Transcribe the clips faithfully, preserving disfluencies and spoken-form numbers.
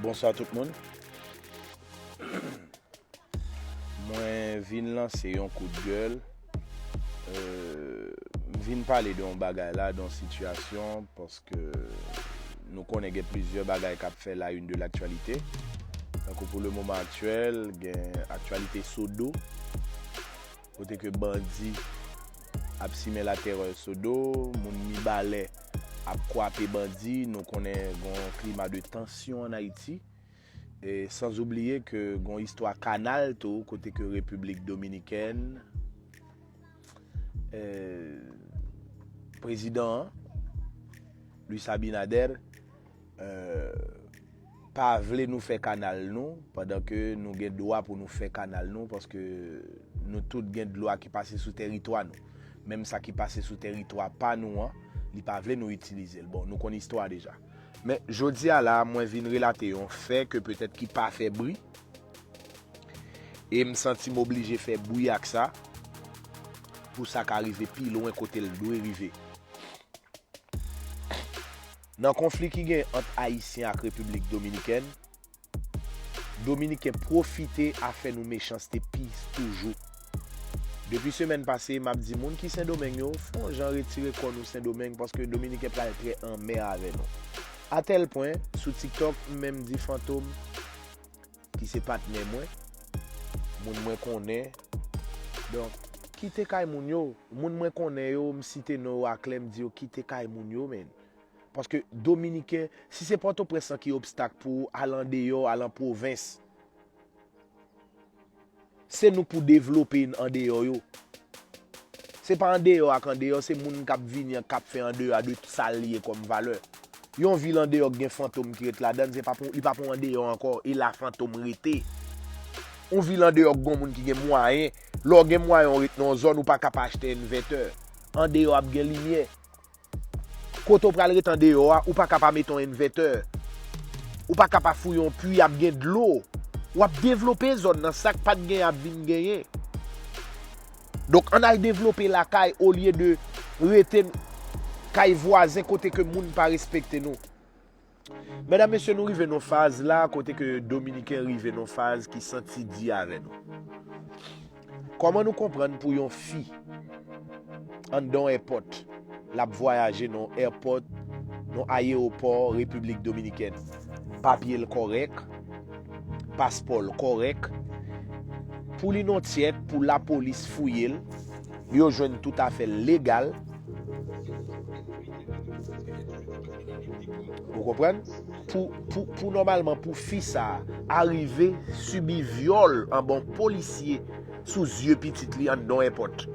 Bonswa tout moun. Mwen vin lanse yon kout gèl. Euh, m vin pale de yon bagay la, de yon sitiyasyon, paske nou konnen gen plizyè bagay k ap fè la une de l'actualité. Tankou pou le moman aktyèl, gen aktyalite Sodo, kote ke bandi ap simen laterè Sodo, moun Mibalè ap kwape bandi, nou konnen gen yon klima de tansyon ann Ayiti. E san oubliye ke gen yon istwa kanal tou, kote ke Repiblik Dominikèn, eh, prezidan an, Luis Abinader, eh, pa vle nou fè kanal nou, pandan ke nou gen dwa pou nou fè kanal nou, paske nou tout gen dlo a ki pase sou tèritwa nou. Menm sa ki pase sou tèritwa pa nou an, li pa vle nou itilize l. Bon, nou konn istwa deja. Men, jodi a la, mwen vin relate yon fè ke petèt ki pa fè bri, e m santi m oblije fè bri ak sa, pou sa ka rive pi lwen kote l dwe rive. Nan konfli ki gen ant Ayisyen ak Repiblik Dominikèn, Dominiken pwofite a fè nou mechanste pi toujou. Depi semèn pase, m ap di moun ki Sendomeng yo, fè yon jan retire kò nou Sendomeng, paske Dominiken pral trè anmè avè nou. Atèl pwen, sou TikTok, m menm di Fantom, ki se patnè mwen, moun mwen konnen. Donk, kite kay moun yo. Moun mwen konnen yo, m site non yo aklè, m di yo kite kay moun yo, men. Paske Dominiken, si se Pòtoprens lan ki obstak pou w al andeyò, al an pwovens, se nou k pou devlope andeyò yo. Se pa andeyò ak andeyò, se moun k ap vini an k ap fè andeyò a de sa l ye kòm valè. Yon vil andeyò k gen Fantom ki ret ladan l, se pa pou, li pa pou andeyò ankò, e la Fantom rete. Yon vil andeyò k gon moun ki gen mwayen, lè w gen mwayen w ret nan yon zòn, ou pa ka pa achte envètè. Andeyò ap gen limyè. Kote w pral ret andeyò a, ou pa ka pa mete yon envètè. Ou pa ka pa fouye yon pwi, ap gen dlo. W ap devlope zòn nan, sa k pa t genyen ap vin genyen. Donk, ann al devlope lakay olye de rete kay vwazen kote ke moun pa respekte nou. Medam, mesye, nou rive nan faz la, kote ke Dominiken rive nan faz ki santi di avè nou. Kòman nou konprann pou yon fi anndan yon èpòt, l ap vwayaje nan yon èpòt, nan ayewopò Repiblik Dominikèn, papye l kòrèk, paspò l kòrèk, pou li nan tyèk, pou lapolis fouye l, yo jwenn tout afè l legal. Ou konprann? Pou, pou, pou nòmalman, pou fi sa a rive sibi vyòl anba yon polisye sou zye pitit li anndan yon èpòt.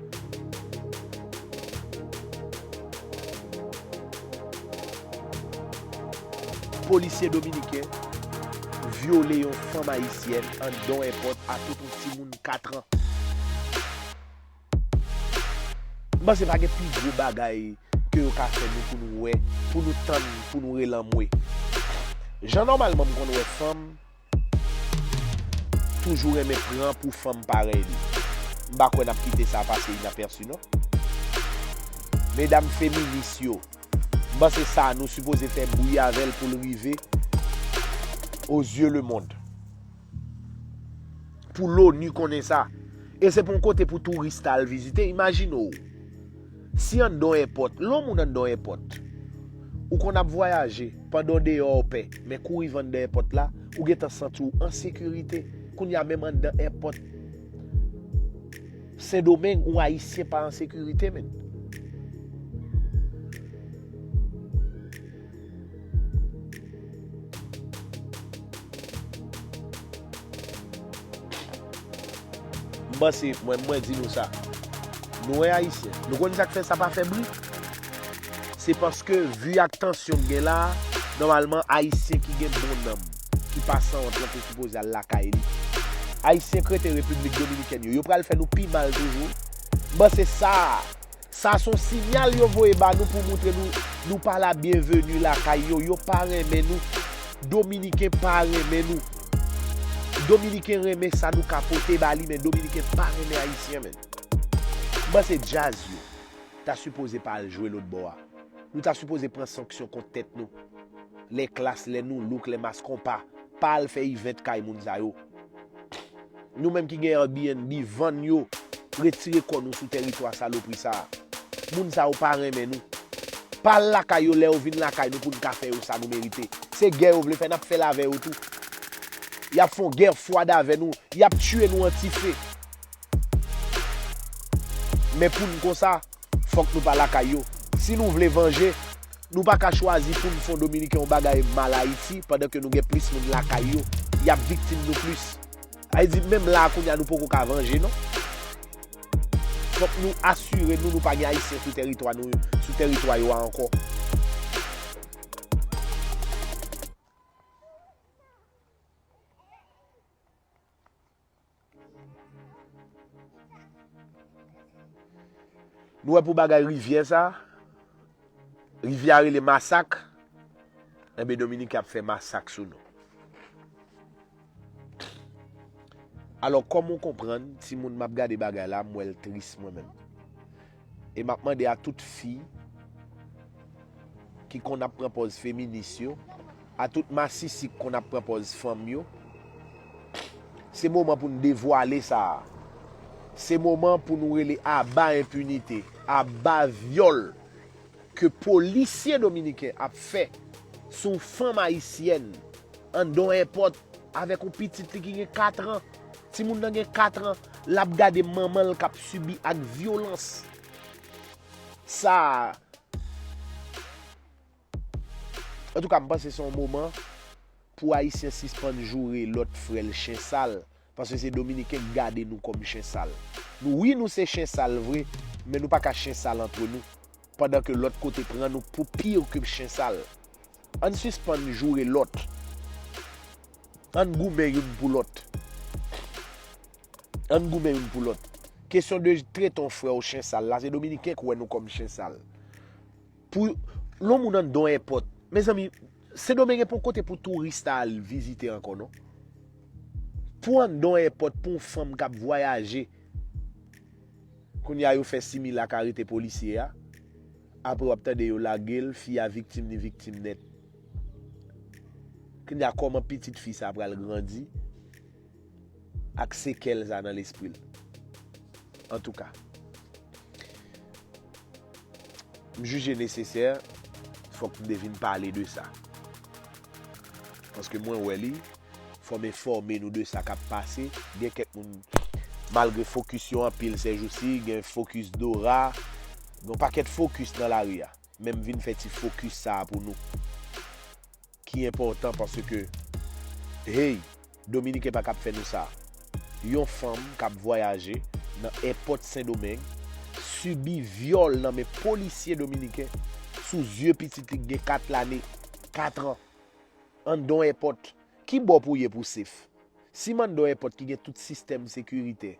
Polisye dominiken vyole yon fanm ayisyèn anndan yon èpòt a tout yon timoun kat an. M panse pa gen pi gwo bagay ke yo ka fè nou pou nou wè, pou nou tann, pou nou rele anmwe. Jan nòmalman m konn wè fanm, toujou renmen pran pou fanm parèy li. M pa kwè n ap kite sa pase inapèsi non. Medam feminis yo, m panse sa nou sipoze fè bri avè l pou l rive aux yeux le monde. Pou l'ONU konnen sa. E se pa yon kote pou touris ta al vizite. Imajine w, si anndan yon èpòt, lè yon moun anndan yon èpòt, ou konn ap vwayaje, pandan w deyò w pè, men kou w rive anndan èpòt la, ou gentan santi w an sekirite. Kounye a menm anndan èpòt Sendomeng, yon Ayisyen pa an sekirite, menn. M panse, mwen, mwen di nou sa. Nou wè Ayisyen. Nou konn sa k fè sa pa fè bri? Se paske, vi ak tansyon k gen la a, nòmalman, Ayisyen ki gen bon nanm, ki pa sanwont lan te sipoze al lakay li. Ayisyen k rete Repiblik Dominikèn yo, yo pral fè nou pi mal toujou. M panse sa a, Sa se yon siyal yo voye ba nou pou montre nou, nou pa la byenveni lakay yo. Yo pa renmen nou. Dominiken pa renmen nou. Dominiken renmen sa nou ka pote ba li, men Dominiken pa renmen Ayisyen, men. M panse djaz yo ta sipoze pa al jwe lòt bò a. Nou ta sipoze pran sanksyon kont tèt nou. Lè klas, lè nou louk, lè mas konpa. Pa al fè event kay moun sa yo. Nou menm ki gen Airbnb, vann yo, retire kò nou sou tèritwa salopri sa a. Moun sa yo pa renmen nou. Pa al lakay yo lè yo vin lakay nou pou n ka fè yo sa nou merite. Se gè yo vle fè, n ap fè l avè yo tou. Y ap fè yon gè fwad avè nou, y ap tiye nou an ti fe. Men pou n konsa, fòk nou pa lakay yo. Si nou vle vanje, nou pa ka chwazi pou n fè yon Dominiken yon bagay mal Ayiti, pandan ke nou gen plis moun lakay yo, y ap viktim nou plis. Sa vle di, menm la a kounye a, nou poko ka vanje, non. Fòk nou asire nou, nou pa gen Ayisyen sou tèritwa nou, sou tèritwa yo a ankò. Nou wè pou bagay rivyè sa, rivyè a rele Masak, enben Dominiken ap fè masak sou nou. Alò, kòm ou konprann, timoun, m ap gade bagay la, m wè l tris mwen menm. E m ap mande a tout fi ki konn ap pran pòz feminis yo, a tout masisi ki konn ap pran pòz fanm yo, se moman pou n devwale sa a. Se moman pou nou rele aba enpinite, aba vyòl ke polisye dominiken ap fè sou yon fanm ayisyèn anndan yon èpòt avèk yon pitit li ki gen kat an. Timoun nan gen kat an, l ap gade manman l k ap sibi ak vyolans sa a. Antouka, m panse se yon moman pou Ayisyen sispann joure lòt frè l chen sal, paske se Dominiken k gade nou kòm chen sal. Nou, wi, nou se chen sal vre, men nou pa ka chen sal antre nou, pandan ke lòt kote pran nou pou pire ke chen sal. Ann sispann joure lòt. Ann goumen youn pou lòt. Ann goumen youn pou lòt. Kesyon de trete yon frè w chen sal la, se Dominiken k wè nou kòm chen sal. Pou yon moun anndan yon èpòt, mezanmi, Sendomeng pa yon kote pou touris ta al vizite ankò, non. Pou anndan yon èpòt, pou yon fanm k ap vwayaje, kounye a yo fè similak arete polisye a, apre w ap tande yo lage l, fi a viktim, li viktim nèt. Kounye a, kòman pitit fi sa a pral grandi ak sekèl sa nan lespri l? Antouka, m jije nesesè, fòk m te vin pale de sa. Paske mwen wè li, fò m enfòme nou de sa k ap pase. Gen kèk moun, malgre fokis yo anpil sèjousi, gen fokis Dora, gen yon pakèt fokis nan lari a. Men m vin fè ti fokis sa a pou nou, ki enpòtan paske, hey, Dominiken pa ka ap fè nou sa. Yon fanm k ap vwayaje nan èpòt Sendomeng sibi vyòl nan men polisye dominiken sou zye pitit li k gen kat lane, kat an, anndan yon èpòt. Ki bò pou w ye pou w sef? Si m anndan yon èpòt ki gen tout sistèm sekiritè,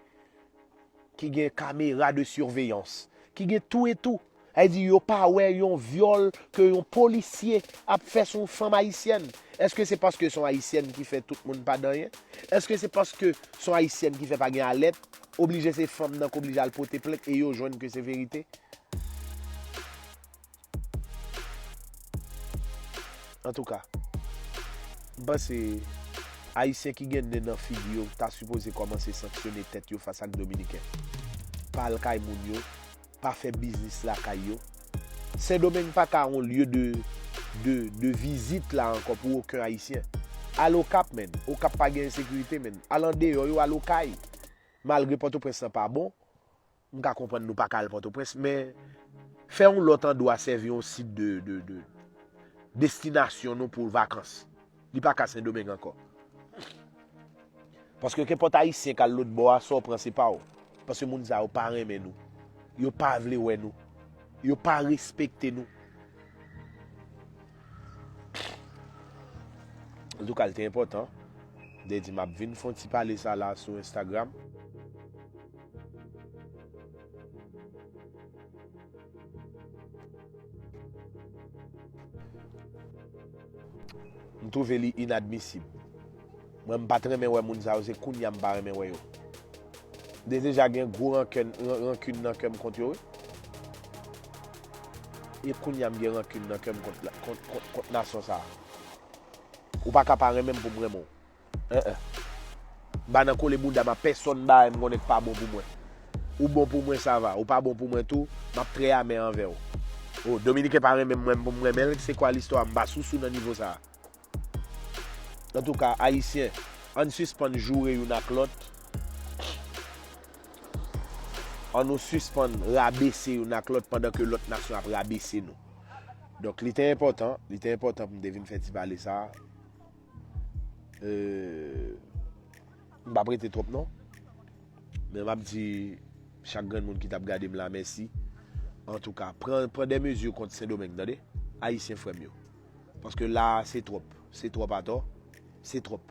ki gen kamera de siveyans, ki gen tou e tou. Sa vle di yo pa wè yon vyòl ke yon polisye ap fè sou yon fanm ayisyèn. Èske se paske se yon ayisyèn ki fè tout moun pa di anyen? Èske se paske se yon ayisyèn ki fè pa gen alèt? Oblije se fanm nan k oblije al pote plent e yo jwenn ke se verite? Antouka, m panse Ayisyen ki gen nen nan figi yo ta sipoze kòmanse sanksyone tèt yo fas ak Dominiken. Pa al kay moun yo, pa fè biznis lakay yo. Sendomeng pa ka yon lye de, de, de vizit la ankò pou okenn Ayisyen. Al Okap, menn. Okap pa gen ensekirite, menn. Al andeyò yo, al Okay. Malgre Pòtoprens lan pa bon, m ka konprann nou pa ka al Pòtoprens, men fè yon lòt andwa sèvi yon sit de, de, de destinasyon nou pou vakans. Li pa ka Sendomeng ankò. Paske kenpòt Ayisyen k al lòt bò a, sa w pran se pa w. Paske moun sa yo pa renmen nou. Yo pa vle wè nou. Yo pa respekte nou. Antouka, l te enpòtan de di m ap vin fè yon ti pale sa la sou Instagram. twouve li inadmisib. Mwen, m pa t renmen wè moun sa yo, se kounye a m pa renmen wè yo. M te deja gen gwo rankin, ran- rankin nan kè m kont yo, wi. E kounye a m gen rankin nan kè m kont, la- kont, kont, kont nasyon sa a. Ou pa ka pa renmen m pou m renmen w. En, en. M pa nan kole bouda m a pèsonn, bagay m konnen k pa bon pou mwen. Ou bon pou mwen, sa va. Ou pa bon pou mwen tou, m ap trè amè anvè w. O, Dominiken pa renmen m, mwen pou m renmen l, se kwa listwa a? M pa sousou nan nivo sa a. Antouka, Ayisyen, ann sispann joure youn ak lòt. Ann nou sispann rabese youn ak lòt pandan ke lòt nasyon ap rabese nou. Donk, li te enpòtan, li te enpòtan pou m te vin fè ti pale sa a. Euh, m p ap rete twòp non. Men m ap di chak grenn moun ki t ap gade m la mèsi. Antouka, pran, pran de mezi kont Sendomeng, tande? Ayisyen frè m yo. Paske la a, se twòp. Se twòp atò. Se twòp.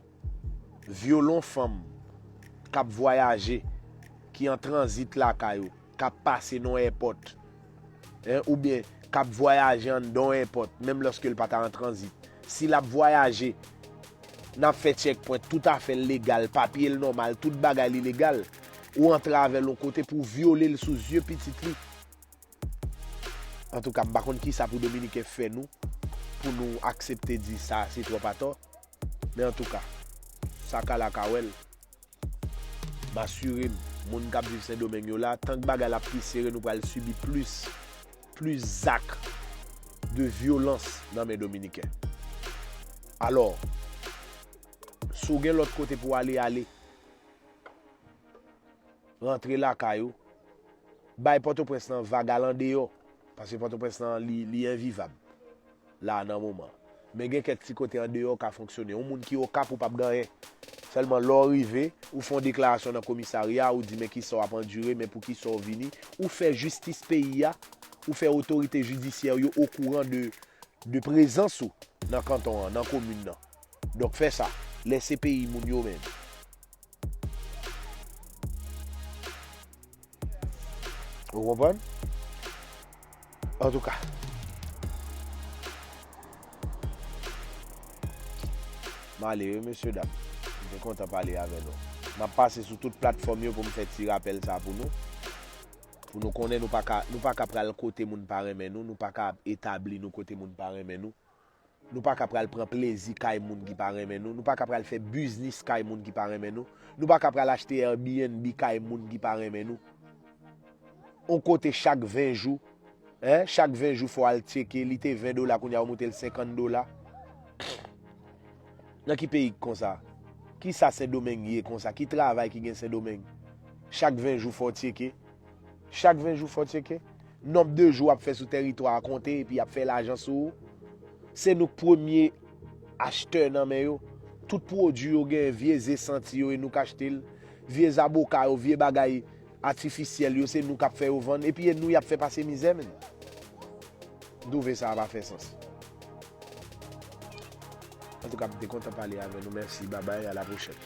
Vyole yon fanm k ap vwayaje, ki an tranzit lakay ou, k ap pase nan yon èpòt, en, oubyen k ap vwayaje anndan yon èpòt, menm lòske l pa ta an tranzit. Si l ap vwayaje, n ap fè checkpoint toutafè legal, papye l nòmal, tout bagay li legal, ou antre avè l yon kote pou w vyole l sou zye pitit li. Antouka, m pa konn kisa pou Dominiken fè nou, pou nou aksepte di sa se twòp atò. Men antouka, sa ka la ka wè l. M asire n, moun k ap viv Sendomeng yo la, tank bagay la ap pi sere, nou pral sibi plis, plis zak de vyolans nan men Dominiken. Alò, si w gen lòt kote pou w ale, ale. Rantre lakay ou. Bay Pòtoprens lan vag al andeyò. Paske Pòtoprens lan, li, li envivab la nan moman. Men gen kèk ti kote andeyò ka fonksyone. Yon moun ki Okap ou p ap gen anyen. Sèlman lè w rive, ou fè yon deklarasyon nan komisarya, ou di men kisa w ap andire, men pou kisa w vini. Ou fè jistis peyi a, ou fè otorite jidisyè yo okouran de, de prezans ou nan kanton an, nan komin nan. Donk fè sa, lè se peyi moun yo menm. Ou konprann? Antouka, m ale wi, mesye dam. M te kontan pale avè nou. M ap pase sou tout platfòm yo pou m fè ti rapèl sa pou nou. Pou nou konnen nou pa ka, nou pa ka pral kote moun pa renmen nou, nou pa ka etabli nou kote moun pa renmen nou. Nou pa ka pral pran plezi kay moun ki pa renmen nou. Nou pa ka pral fè biznis kay moun ki pa renmen nou. Nou pa ka pral achte Airbnb kay moun ki pa renmen nou. On kote chak ven jou, en, chak ven jou fò w al tcheke, li te ven dola, kounye a yo moute l senkant dola. Nan ki peyi k konsa? Kisa Sendomeng ye konsa? Ki travay ki gen Sendomeng? Chak ven jou fò w tcheke. Chak ven jou fò w tcheke. Nonb de jou w ap fè sou tèritwa a konte epi y ap fè lajan sou ou. Se nou k premye achtè nan men yo. Tout pwodui yo gen, vye ze santi yo, e nou k achte l. Vye zaboka yo, vye bagay atifisyèl yo, se nou k ap fè yo vann. Epi e nou y ap fè pase mizè menm. Douve sa a pa fè sans. Antouka, m te kontan pale avè nou. Mèsi, babay, a la pwochèn.